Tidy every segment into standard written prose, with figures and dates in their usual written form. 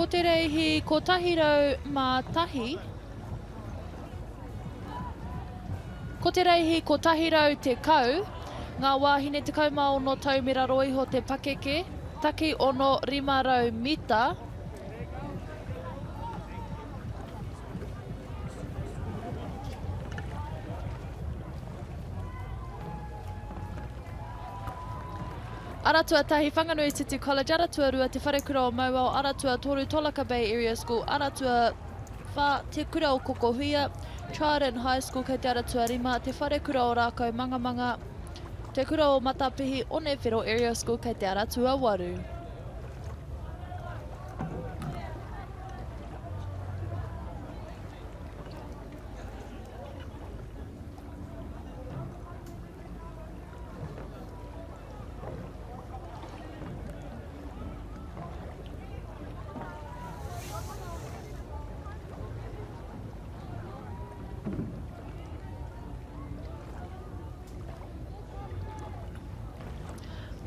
Ko te reihi 101. Ko te reihi 110, ngā wāhine 16 tau me raro iho te pakeke, taki ono 500 mita. Ara tuatahi, Whanganui City College, ara tuarua, Te Wharekura o Mauao, ara tuatoru, Tolaka Bay Area School, ara tuawhā, Te Kura o Kokohuia, Trident High School kei te ara tuarima, Te Wharekura o Rākaumangamanga, Te Kura o Matapihi, Onewhero Area School kei te ara tuawaru.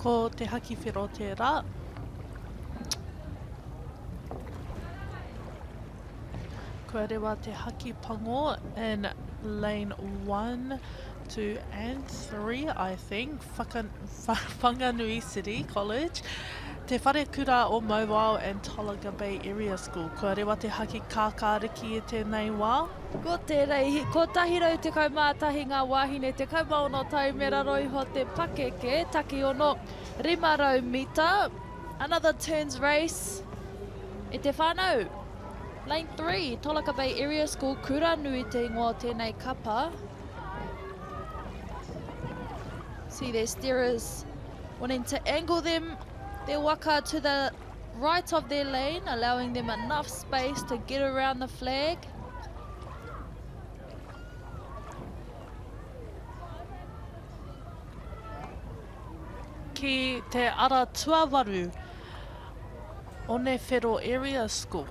Ko te haki whero tērā. Kua rewa te haki pango in lane 1, 2 and 3 I think, Whaka, Whanganui City College, Te Wharekura o Mauao and Tolaga Bay Area School. Kua rewa te haki kākāriki i tēnei wā. Ko te reihi, 111 ngā wāhine, 16 tau me raro iho te pakeke, takiono, 500 mita. Another turns race e te whānau. Lane 3, Tolaga Bay Area School, Kura Nui te ingoa o tēnei kapa. See their steerers wanting to angle them, their waka to the right of their lane, allowing them enough space to get around the flag. Ki te ara tuawaru, Onewhero Area School.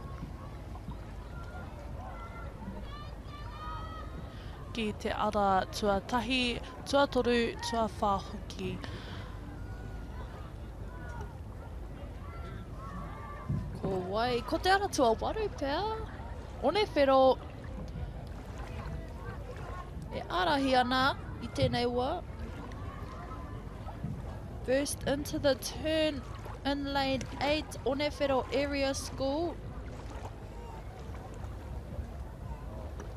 Ki te ara tuatahi, tuatoru, tuawhā hoki. Ko wai? Ko te ara tuawaru pea? Onewhero e ārahi ana i tēnei wā. First into the turn in lane 8, Onewhero Area School.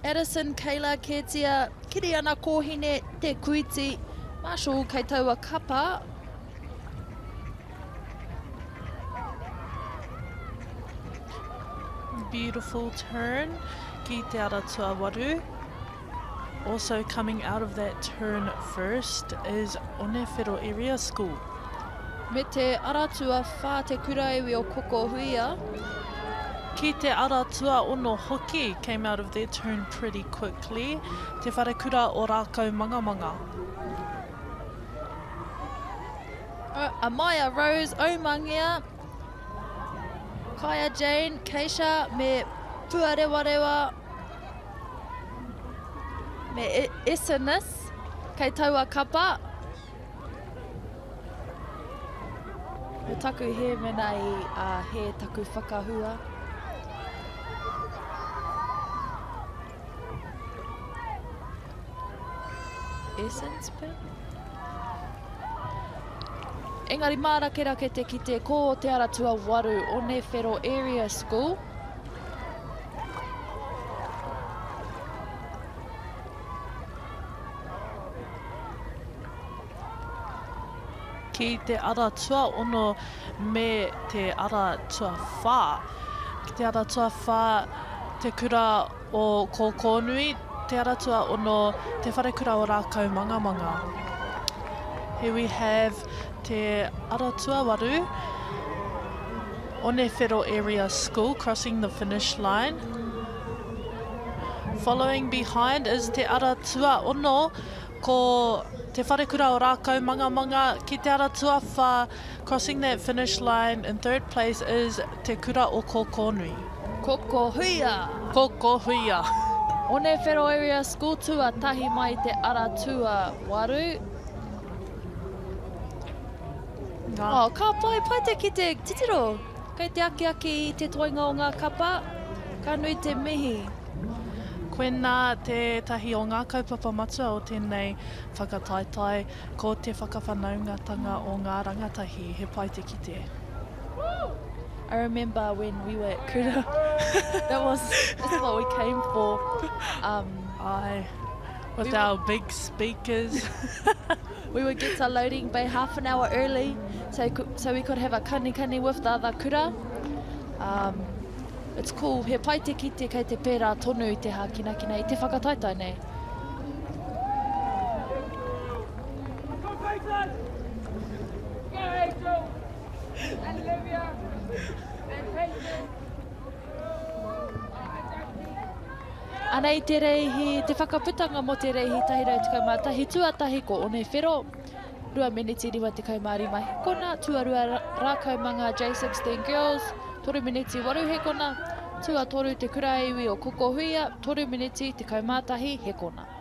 Addison, Kayla, Ketia, Kiriana Kōhine, Te Kuiti, Marshall kei taua kapa. Beautiful turn ki te ara tuawaru. Also coming out of that turn first is Onewhero Area School. Me te ara tuawhā te kuraiwi o Kokohuia. Ki te ara tuaono hoki came out of their turn pretty quickly, Te Wharekura o Rākaumangamanga. Amaya Rose Aumangea, Kaya Jane, Keisha me Puarewarewa me Esenis kei taua kapa. Ko taku hē mena i a hē taku whakahua. Essence pea? Engari mārakerake te kite ko Te Ara Tuawaru, Onewhero Area School. Ki te ara tuaono me te ara tuawhā. Ki te ara tuawhā, te kura o Kōkōnui, te ara tuaono, te wharekura o Rākaumangamanga. Here we have te ara tuawaru, Onewhero Area School crossing the finish line. Following behind is te ara tuaono, Ko Te Wharekura o Rākaumangamanga ki te ara tuawhā, crossing that finish line in third place is Te Kura o Kōkōnui. Kokohuia! Kokohuia! Onewhero Area School tuatahi mai te ara tuawaru. Ngā. Oh, ka pai, pai te kite, titiro. Kei te akiaki i te toenga o ngā kapa, ka nui te mihi. Koinā tētahi o ngā kaupapa matua o tēnei whakataetae, ko te whakawhanaungatanga o ngā rangatahi, he pai te kite. I remember when we were at kura, that was, that's what we came for. Um, Aye, with we our big speakers. we would get to loading bay half an hour early so, so we could have a kani kani with the other kura. Um, it's cool, he pai te kite kei te pērā tonu i te hākinakina, i te whakataetae nei. Anei te reihi, te whakaputanga mō te reihi 111, tuatahi ko Onewhero, 2 meneti 55 hekona, tuarua Rākaumanga J16 Girls, 3 meneti 8 hekona, tuatoru Te Kura Iwi o Kokohuia, 3 meneti 11 hekona.